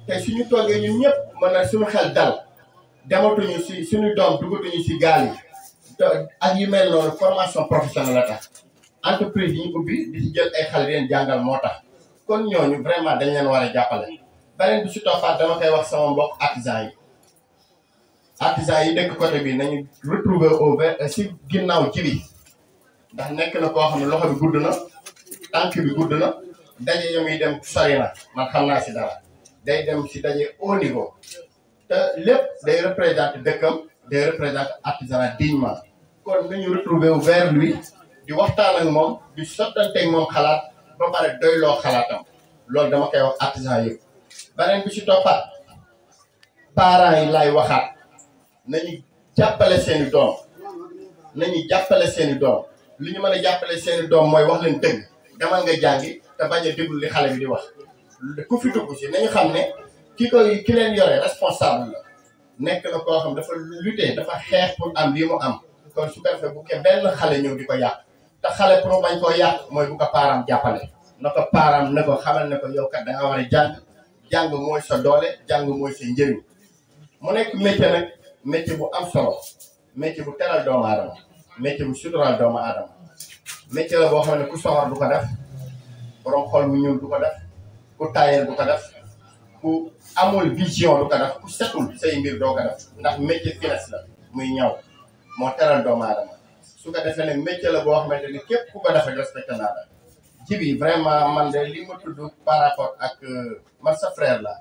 te suñu toogee ñun ñëpp mën na suñu xel dal dematuñu si suñu doom dugatuñu si gaal yi ak yu mel noonu formation professionnelle la tax entreprise yi ñu ubbi di si jël ay xale leen jàngal moo tax kon ñooñu vraiment dañ leen war a jàppale beneen bi si toppaat dama koy wax sama mbokk artisan yi dëkk côté bi nañu retrouver au vert si ginnaaw ji bi ndax nekk na koo xam ne loxo bi gudd na tànk bi gudd na daje yamuy dem sori na man xam naa si dara day dem si daje au niveau te lépp day représenter dëkkam day représenter artisanat dignement kon nañu retrouver au vers lui di waxtaan ak moom di sottante ak moom xalaat ba pare doyloo xalaatam loolu dama koy wax artisan yëpp beneen bi si toppaat parents yi laay waxaat nañu jàppale seeni doom li ñu mën a jàppale seeni doom mooy wax leen dëgg demal nga jàngi te bañ a déglu li xale bi di wax ku fi dugg si nañu xam ne ki leen yore responsable la nekk na koo xam dafa lutter dafa xeex pour am lii mu am kon su ko defee bu ke benn xale ñëw di ko yàq te xale pour bañ koo yàq mooy bu ko parent jàppale na ko parent na ko xamal ne ko yow kat da nga war a jàng mooy sa doole jàng mooy sa njëriñ mu nekk métier nag métier bu am solo métier bu teral doomu aadama métier bu sutural doomu aadama métier la boo xam ne ku soxor du ko def borom xol mu ñuul du ko def ku taayal du ko def ku amul vision du ko def ku setul say mbir doo ko def ndax métier finesse la muy ñaw moo teral doomu aadama su ko defee nag métier la boo xamante ni képp ku ko defee respecté naa la jibi vraiment man de li ma tudd par rapport ak man sa frère la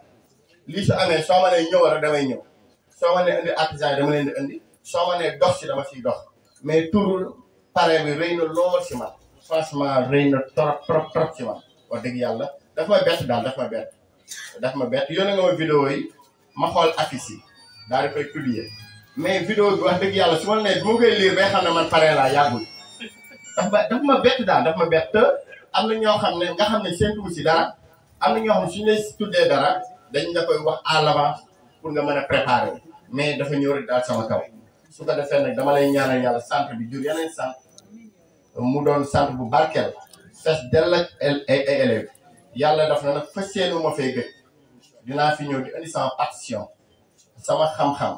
lii su amee soo ma nee ñëw rek damay ñëw soo ma nee indi artisan yi dama leen di indi soo ma nee dox si dama siy dox mais turul pare bi rëy na lool si man franchement rëy na trop si man wax dëgg yàlla daf ma bett daal daf ma bett yónnee nga ma vidéo yi ma xool affiche yi daal di koy publier mais vidéo bi wax dëgg yàlla su ma nee bu ma koy lire bay xam ne man pare laa yàggul daf ma bett daal daf ma bett te am na ñoo xam ne nga xam ne seen tuuti si dara am na ñoo xam ne suñu lay tuddee dara dañ la koy wax à l'avance pour nga mën a préparer mais dafa ñëw rek daal sama kaw su ko defee nag dama lay ñaanal yàlla centre bi jur yeneen centre mu doon centre bu barkeel fees dell ak ay élèves yàlla daf na nag fas yéene ma fay gëj dinaa fi ñëw di indi sama partition sama xam-xam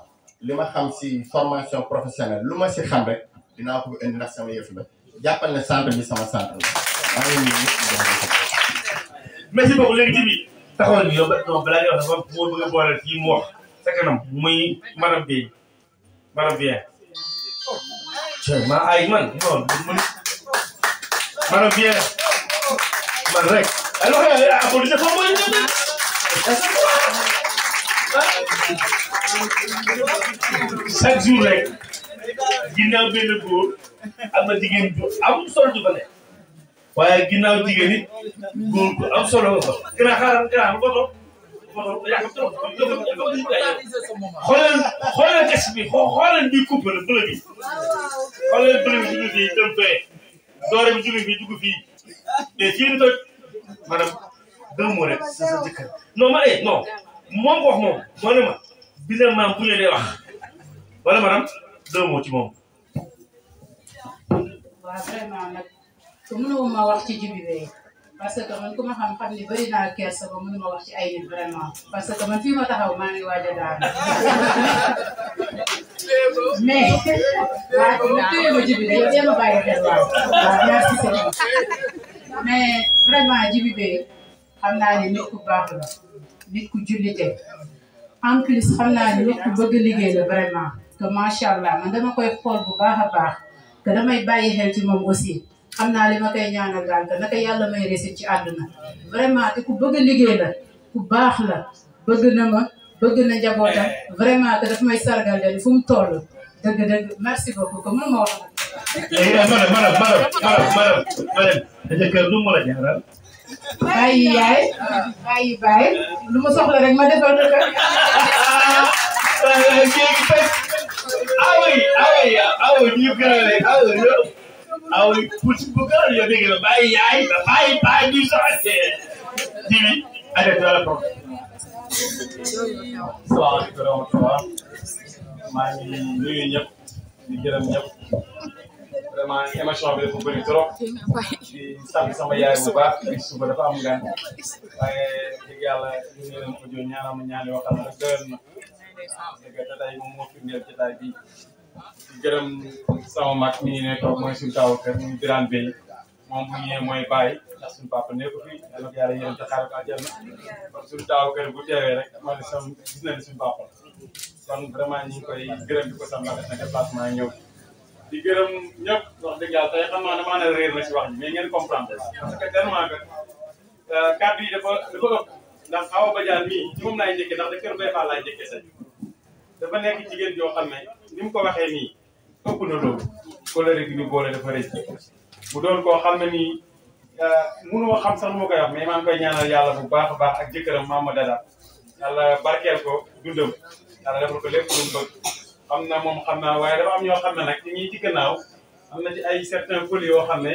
li ma xam si formation professionnelle lu ma si xam rek dinaa ko indi ndax sama yëf la jàppal ne centre bi sama centre la. merci beaucoup léegi bi taxawal bi yow balaa ngay wax dafa moo bëgg a boole fii mu wax sa kanam muy madame Guèye madame Bien. maa ay man non madame Bien man rek. alors applaudissez fort mooy chaque jour rek ginnaaw benn góor am na jigéen bu am solo ju fa nekk waaye ginnaaw jigéen it góor gu am solo nga fa. gannaaw xaaral gannaaw foto yaa xam xoolal kes bi xoolal bi coupe la bële bi xoolal bële bi jóge fii dem fee doore bi jóge fii dugg fii mais fii ni toj madame 2 mots rek sa jëkkër non ma non moom ko wax moom moo ne ma bisa maam bu ñu dee wax wala madame 2 mots ci moom. waaw vraiment nag mënuma wax ci Djiby Beye parce que man ku ma xam ni bëri naa kersa ba mënuma wax ci ay nit vraiment parce que man fii ma taxaw maa ngi waaj a daanu mais waaw téye ma Djiby Beye yow ma bàyyi xel waaw merci mais vraiment Djiby Beye xam naa ne nit ku baax la nit ku jullite en plus xam naa ne nit ku bëgg liggéey la vraiment que macha allah man dama koy xool bu baax a baax que damay bàyyi xel ci moom aussi xam naa li ma koy ñaanal daal que naka yàlla may réussir ci àdduna vraiment te ku bëgg liggéey la ku baax la bëgg na ma bëgg na njabootam vraiment que daf may sargal leen fu mu toll dëgg-dëgg merci beaucoup que mënuma wax. madame jëkkër du mu la jaaral. bàyyi yaay bàyyi baay lu ma soxla rek ma defal ko. awo ñu gërale awo puti bu gëral yo dégg la bàyyi yaay bàyyi baay du soxla Djiby arrête wala ko. salaamaaleykum wa rahmatulah maa ngi nuyu ñëpp di gërëm ñëpp vraiment émission bi dafa bëri trop di sant sama yaay bu baax di suba dafa am gan waaye dëgg yàlla ñu ngi leen ko jox ñaanal ma ñaan yoo xam ne doyoon na dëgg te tey moom moo firndeel ci taay bi di gërëm sama mag mi ngi ne toog mooy suñu taw kër muy Birane Beye moom bu ñëwee mooy bàyyi ndax suñu papa nekk fi yàlla ko yàlla yéen te xaaral ko àjjana kon suñu taw kër bu teewee rek moo ne sama gis na ne suñu papa kon vraiment ñu ngi koy gërëm di ko sam ndax def na déplacement ñëw di gërëm ñëpp wax dëgg yàlla tey xam naa damaa ne réer na si wax ji mais ngeen comprendre parce que tellement que kàddu yi dafa ëpp ndax Awa Badiane mii ci moom laay njëkkee ndax da kër Baye Fall laay njëkkee sax dafa nekk jigéen joo xam ne ni mu ko waxee nii ëpp na loolu colère gi ñu boole dafa rëcc mu doon koo xam ne nii mënuma xam sax nu ma koy wax mais maa ngi koy ñaanal yàlla bu baax a baax ak jëkkëram Mama Dada yàlla barkeel ko dundam yàlla defal ko lépp lu mu bëgg xam na moom xam naa waaye dafa am ñoo xam ne nag ci ñi ci gannaaw am na ci ay certains pôles yoo xam ne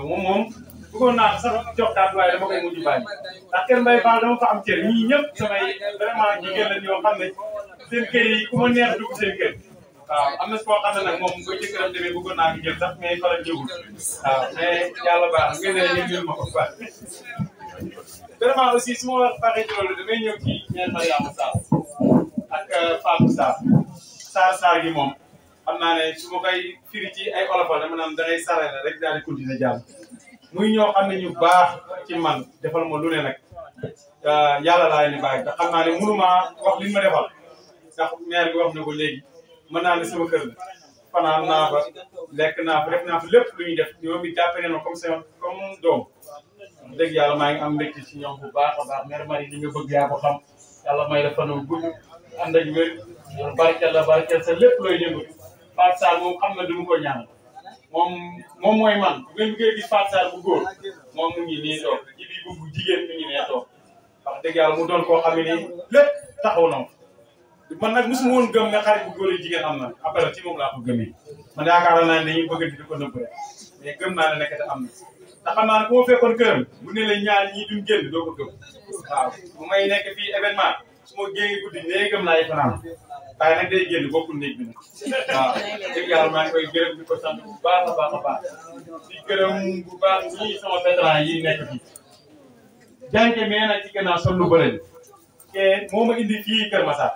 moom bëggoon naa sax jox kàddu waaye dama koy mujj bàyyi ndax kër Mbaye Fall dama fa am cër ñii ñëpp samay vraiment jigéen lañ yoo xam ne seen kër yi ku ma neex dugg seen kër waaw am na si koo xam ne nag moom ba jëkkëram demee bëggoon naa ko jël sax mais faral ñëwul waaw mais yàlla baax ngeen ne ngeen ma ko baax vraiment aussi su ma waxee ci loolu damay ñëw ci ñeen Mariama Sarr ak Fatou Sarr gi moom xam naa ne su ma koy firi ci ay olofal dama naan dangay sarale rek daal di continuer jàll muy ñoo xam ne ñu baax ci man defal ma lu ne nag yàlla laa ni bàyyi xam naa ne mënuma wax li ma defal ndax maire bi wax na ko léegi mën naa ne sama kër la fanaan naa fa lekk naa fa def naa fa lépp lu ñuy def ñoom it jàppe ne ma comme doom dëgg yàlla maa ngi am mbégte ci ñoom bu baax a baax maire Marie li nga bëgg yaa ko xam yàlla may la fanu gudd ànd ak wér barkeel sa lépp looy yëngatu Fatou Sarr moom xam na du mu ko ñaanal moom mooy man bu ngeen bëggee gis Fatou Sarr bu góor moom mu ngi nii toog Djiby bu jigéen mi ngi nee toog wax dëgg yàlla mu doon koo xam ne nii lépp taxaw na man nag mosuma woon gëm ne xarit bu góor yi jigéen am na après ci moom laa ko gëmee man yaakaar naa ne dañuy bëgg di ko nëbb rek mais gëm naa ne nekk te am na te xam naa ne bu ma fekkoon këram bu ne la ñaar ñii duñ génn doo ko gëm waaw bu may nekk fii événement su ma génnee guddi néegam laay fanaan waaye nag day génn bokkul néeg bi nag waaw dëgg yàlla maa ngi koy gërëm di ko sant bu baax a baax a baax di gërëm bu baax ñii sama vétéran yi nekk fii jànke mais nag ci gannaaw sol lu bëri te moo ma indi fii Kër Massar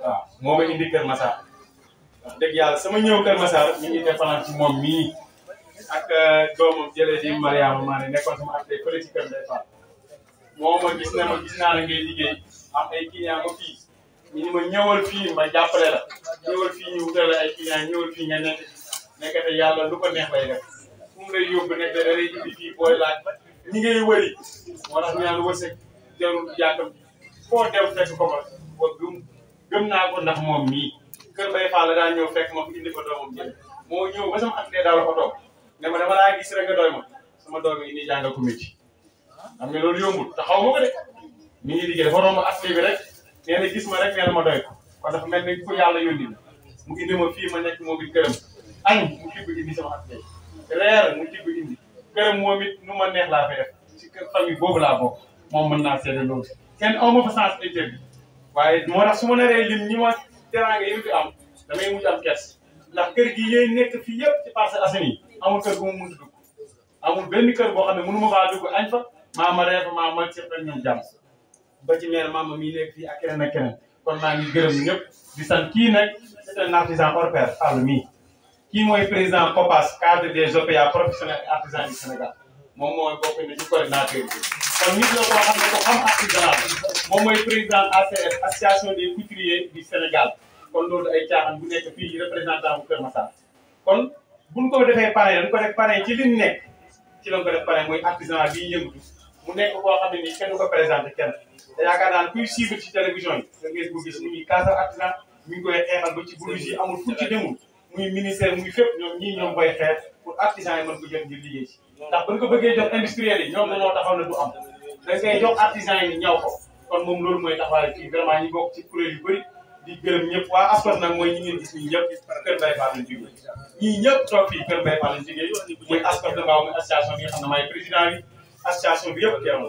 waaw moo ma indi Kër Massar wax dëgg yàlla sama ñëw Kër Massar ñu ngi fanaan ci moom mii ak doomam jëlee di Mariama maa ne nekkoon sama acte fële ci Kër Mbaye Fall moo ma gis naa la ngay liggéey am ay client ba fii ñu ni ma ñëwal fii ma jàppale la ñëwal fii ñu wutal ay client ñëwal fii nga nekkate yàlla lu ko neex lay def fu mu lay yóbbu nekk da lay indi fii booy laaj ñi ngay wëri moo tax ñu naan wërsëg jarul jàkkam foo dem fekk ko fa gëm naa ko ndax moom mii Kër Mbaye Fall la daa ñëw fekk ma ko indi ko doomam jël moo ñëw ba sama acte daal la ko toog ne ma dama laa gis rek nga doy ma sama doom yi ni jàngal ko métier xam nga loolu yombul te xaw ma ko de mi ngi liggéey dafa romb acte bi rek nee na gis ma rek nee na ma doy ko kon dafa mel ni ku yàlla yónni mu indi ma fii ma nekk moom it këram añ mu tibb indi sama acte reer mu tibb indi këram moom it nu ma neex laa fay def ci famille boobu laa bokk moom mën naa seede loolu kenn aw ma fa sens interdit waaye moo tax su ma naree lim ñi ma teraanga yi fi am damay mujj am kers ndax kër gi yéen nekk fii yëpp ci Parcelles Assainies amul kër gu ma mënut dugg amul benn kër boo xam ne mënu ma faa dugg añ fa maama reer fa maama ci rek ñoom jàmm ba ci mère maama mii nekk fii ak keneen ak keneen kon maa ngi gërëm ñëpp di sant kii nag c'est un artisan hors pair Fall mii kii mooy président COPAS cadre des OPA professionnels et artisans du Sénégal moom mooy bokk na ci coordinateur bi kon nit la koo xam ne ko xam artisanat moom mooy président ACS association des couturiers du Sénégal kon loolu ay caaxaan bu nekk fii représentant bu Kër Massar kon buñ ko defee parrain dañ ko def parrain ci li ñu nekk ci lañ ko def parrain mooy artisanat bii yëngatu mu nekk koo xam ne nii kenn du ko présenté kenn te yaakaar naa ne kuy suivre ci télévision yi da ngeen ko gis mu ngi kaasal artisan mi ngi koy xeexal ba ci bourse yi amul fu ci demul muy ministère muy fépp ñoom koy xeex pour artisan yi mën ko jot ngir liggéey ci ndax buñ ko bëggee jox industriel yi ñoom dañoo taxaw ne du am dañ koy jox artisan yi ñaw ko kon moom loolu mooy taxawaay fii vraiment ñi bokk ci kuréel yu bëri di gërëm ñëpp waa ASCOS nag mooy ñi ngeen gis ñi ñëpp Kër Mbaye Fall lañ jógee ñii ñëpp toog fii Kër Mbaye Fall lañ jógee mooy ASCOS de Mbao muy association bi nga xam ne maay président bi association bi yëpp teew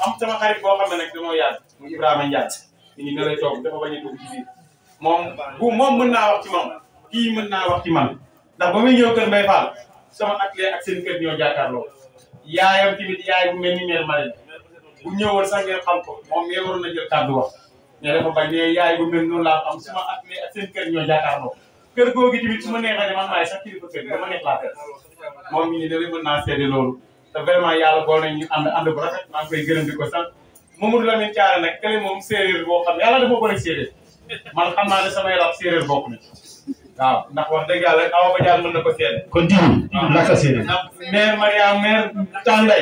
am sama xarit boo xam ne nag dañoo yàgg mu Ibrahima Ndiaye ñu ne lay toog dafa bañ a dugg ci biir moom mën naa wax ci moom kii mën naa wax ci man ndax ba muy ñëw Kër Mbaye Fall sama atelier ak seen kër ñoo jàkkaarloo yaayam tamit yaay bu mel ni mère Marie bu ñëwoon sax ngeen xam ko moom mi waroon na jël kàddu wax mais dafa bañ ne yaay bu mel noonu laa am sama atelier ak seen kër ñoo jàkkaarloo kër googu tamit su ma neexee man maay sax kilifa kër dama nekk laa kër moom ñu ne da mën naa seede loolu te vraiment yàlla bool nañ ñu ànd bu rafet maa ngi koy gërëm di ko sant Mamadou Lamine Thiaré nag kële moom séeréer boo xam ne yàlla dafa bëri séeréer man xam naa ne samay rab séeréer bokk na ci waaw ndax wax dëgg yàlla awa ba jaar mën na ko seede kon diw naka séeréer mère Mariam mère Tanday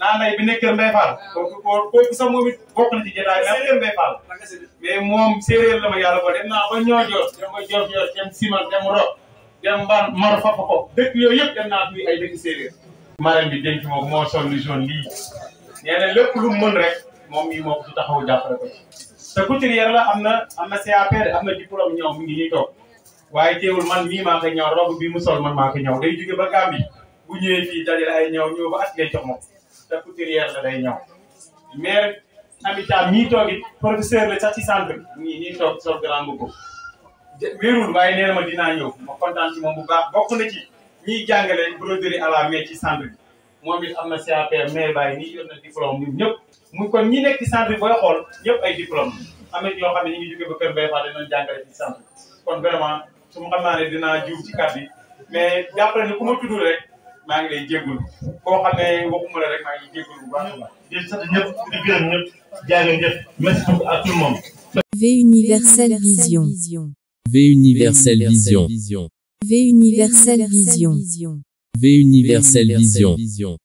Nanday bi nekk Kër Mbaye Fall kooku sax moom it bokk na ci jotaay mais Kër Mbaye Fall mais moom séeréer la ma yàlla ko dem naa ba ñoo joor dem ba joor dem simal dem ro dem mbar mar fafa ko dëkk yooyu yëpp dem naa fi ay dëkk séeréer marraine bi denc moom moo sol lu jaune lii nee na lépp lu mën rek moom mii moo ko ci taxaw jàppale ko te couturière la am na CAP am na diplôme ñëw mi ngi ñuy toog waaye teewul man mii maa ko ñëw robe bi mu sol man maa ko ñëw day jóge ba Gambie bu ñëwee fii dajale ay ñëw ba at lay jox moom te couturière la day ñëw maire Amica mii toog it professeur la sax ci centre bi ñii toog sol grand mbubb wérul waaye nee na ma dinaa ñëw ma kontaan ci moom bu baax bokk na ci ñiy jàngale broderie à la main ci centre bi moom it am na CAP mais bàyyi nii yor na diplôme ñun ñëpp muy kon ñi nekk ci centre bi booy xool ñëpp ay diplôme am na ñoo xam ne ñu ngi jóge ba Kër Mbaye Fall dañu jàngale ci centre kon vraiment su ma xam naa ne dinaa jiw ci kàddu yi mais jàppale ne ku ma tudd rek maa ngi lay jéggul koo xam ne waxuma la rek maa ngi jéggul bu baax a baax di sant ñëpp di gërëm ñëpp jaa ngeen jëf merci beaucoup à tout le monde. V Universelle Vision. V Universelle Vision. V Universelle Vision. V Universelle Vision.